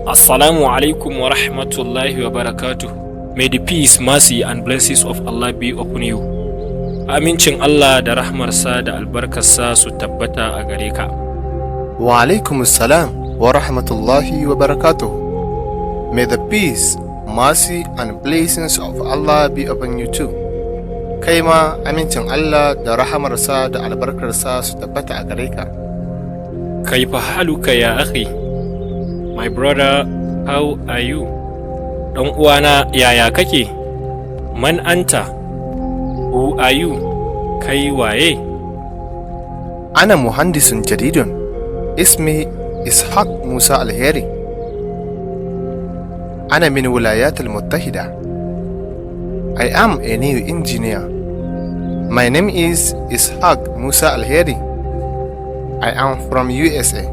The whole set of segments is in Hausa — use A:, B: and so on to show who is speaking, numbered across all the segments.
A: Assalamu alaikum wa rahmatullahi wa barakatuh. May the peace, mercy and blessings of Allah be upon you. Amincin Allah da rahmarsa da albarkarsa su tabbata a gare ka.
B: Wa alaikum assalam wa rahmatullahi wa barakatuh. May the peace, mercy and blessings of Allah be upon you too. Kai ma amincin Allah da rahamarsa da albarkarsa su tabbata a gare ka.
A: كيف حالك يا أخي؟ My brother, how are you? Ɗan uwana, yaya kake? من أنت? Who are you? Kai waye?
B: أنا مهندس جديد. اسمي إسحاق موسى الهيري. أنا من الولايات المتحدة. I am a new engineer. My name is Ishaq Musa Alheri. I am from USA.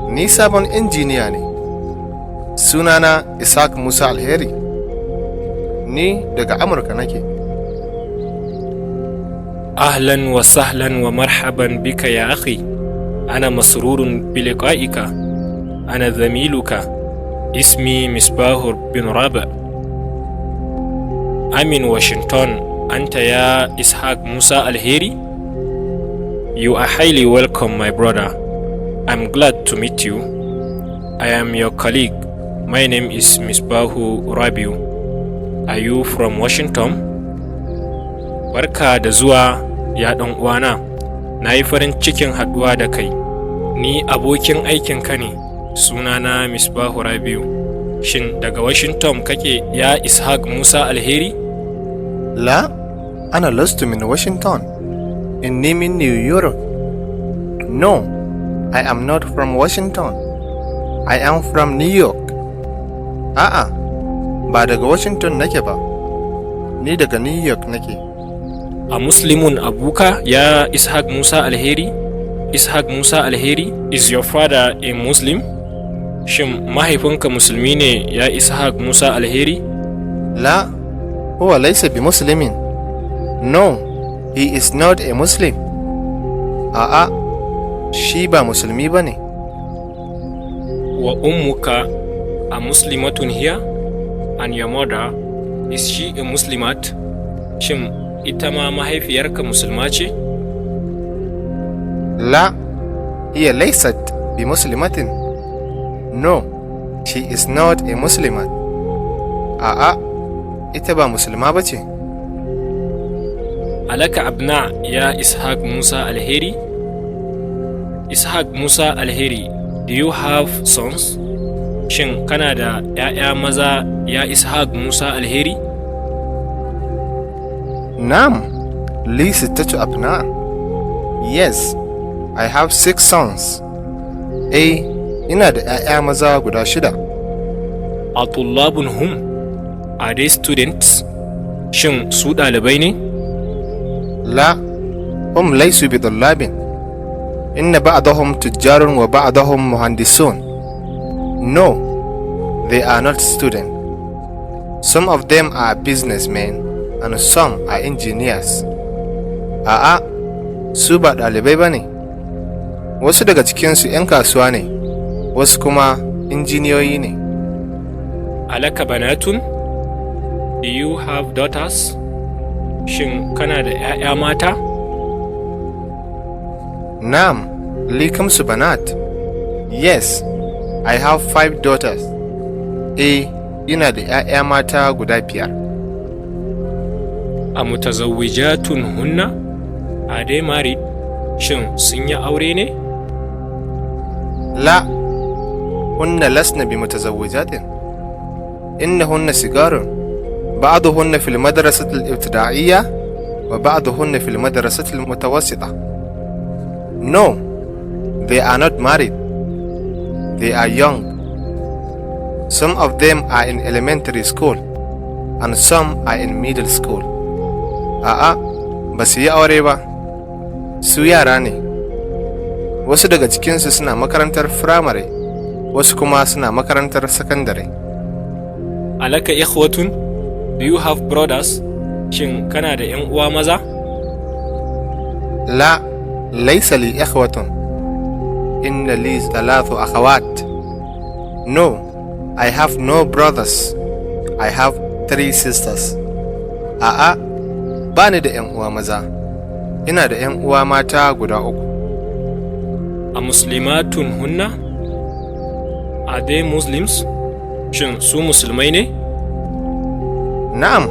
B: Ni sabon injiniya ne. Sunana Ishaq Musa Alheri. Ni daga Amurka nake.
A: أهلا وسهلا ومرحبا بك يا أخي. أنا مسرور بلقائك. أنا زميلك. اسمي مصباح بن رابع. I'm in Washington. أنت يا إسحاق موسى الهيري؟ You are highly welcome, my brother. I'm glad to meet you. I am your colleague. My name is Misbahu Rabiu. Are you from Washington? Barka da zuwa, ya ɗan uwana. Na yi farin cikin haɗuwa da kai. Ni abokin aikinka ne. Sunana Misbahu Rabiu. Shin daga Washington kake, ya Ishaq Musa Alheri?
B: لا، أنا لست من واشنطن. إني من نيويورك. No, I am not from Washington. I am from New York. A'a, ba daga Washington nake ba. Ni daga New York nake.
A: أمسلم أبوك يا Ishaq Musa Alheri? Ishaq Musa Alheri, is your father a Muslim? Shin mahaifinka musulmi ne, ya Ishaq Musa Alheri?
B: لا، هو ليس بمسلم. No, he is not a Muslim. A'a, shi ba musulmi ba ne.
A: وأمك أمسلمة هي? And your mother, is she a Muslimat? Shin ita ma mahaifiyarka musulma ce?
B: لا، هي ليست بمسلمة. No, she is not a Muslimat. A'a, ita ba musulma ba ce.
A: ألك أبناء يا إسحاق موسى الهيري؟ Ishaq Musa Alheri, do you have sons? Shin kana da ‘ya'ya maza, ya Ishaq Musa Alheri?
B: نعم، لي ستة أبناء. Yes, I have six sons. Eh, ina da ‘ya'ya maza guda shida.
A: أطلاب هم? Are they students? Shin su ɗalibai ne?
B: لا، هم ليسوا بطلاب. إن بعضهم تجار وبعضهم مهندسون. No, they are not students. Some of them are businessmen and some are engineers. A'a, su ba ɗalibai ba ne. Wasu daga cikinsu 'yan kasuwa ne, wasu kuma injiniyoyi ne.
A: ألك بنات? Do you have daughters? Shin kana da ‘ya'ya mata?
B: نعم، لي خمس بنات. Yes, I have five daughters. Eh, ina da ‘ya'ya mata guda biyar.
A: أمتزوجات هن? Are they married? Shin sun yi aure ne?
B: لا، هن لسن بمتزوجات. إنهن صغار. بعضهن في المدرسة الابتدائية وبعضهن في المدرسة المتوسطة. No, they are not married. They are young. Some of them are in elementary school and some are in middle school. A'a, ba su yi aure ba. Su yara ne. Wasu daga cikinsu suna makarantar firamare, wasu kuma suna makarantar sakandare.
A: ألك إخوة? Do you have brothers? Shin kana da ‘yan uwa maza?
B: لا، ليس لي إخوة. إن لي ثلاث أخوات. No, I have no brothers. I have three sisters. A'a, ba ni da 'yan uwa maza. Ina da 'yan uwa mata guda uku.
A: أمسلمات هن؟ Are they Muslims? Shin su musulmai ne?
B: نعم،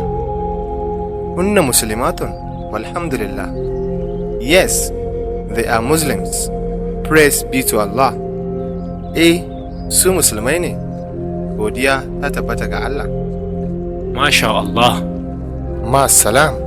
B: هن مسلمات والحمد لله. Yes, they are Muslims. Praise be to Allah. Eh, su musulmai ne. Godiya ta tabbata ga Allah.
A: ما شاء الله.
B: مع السلام.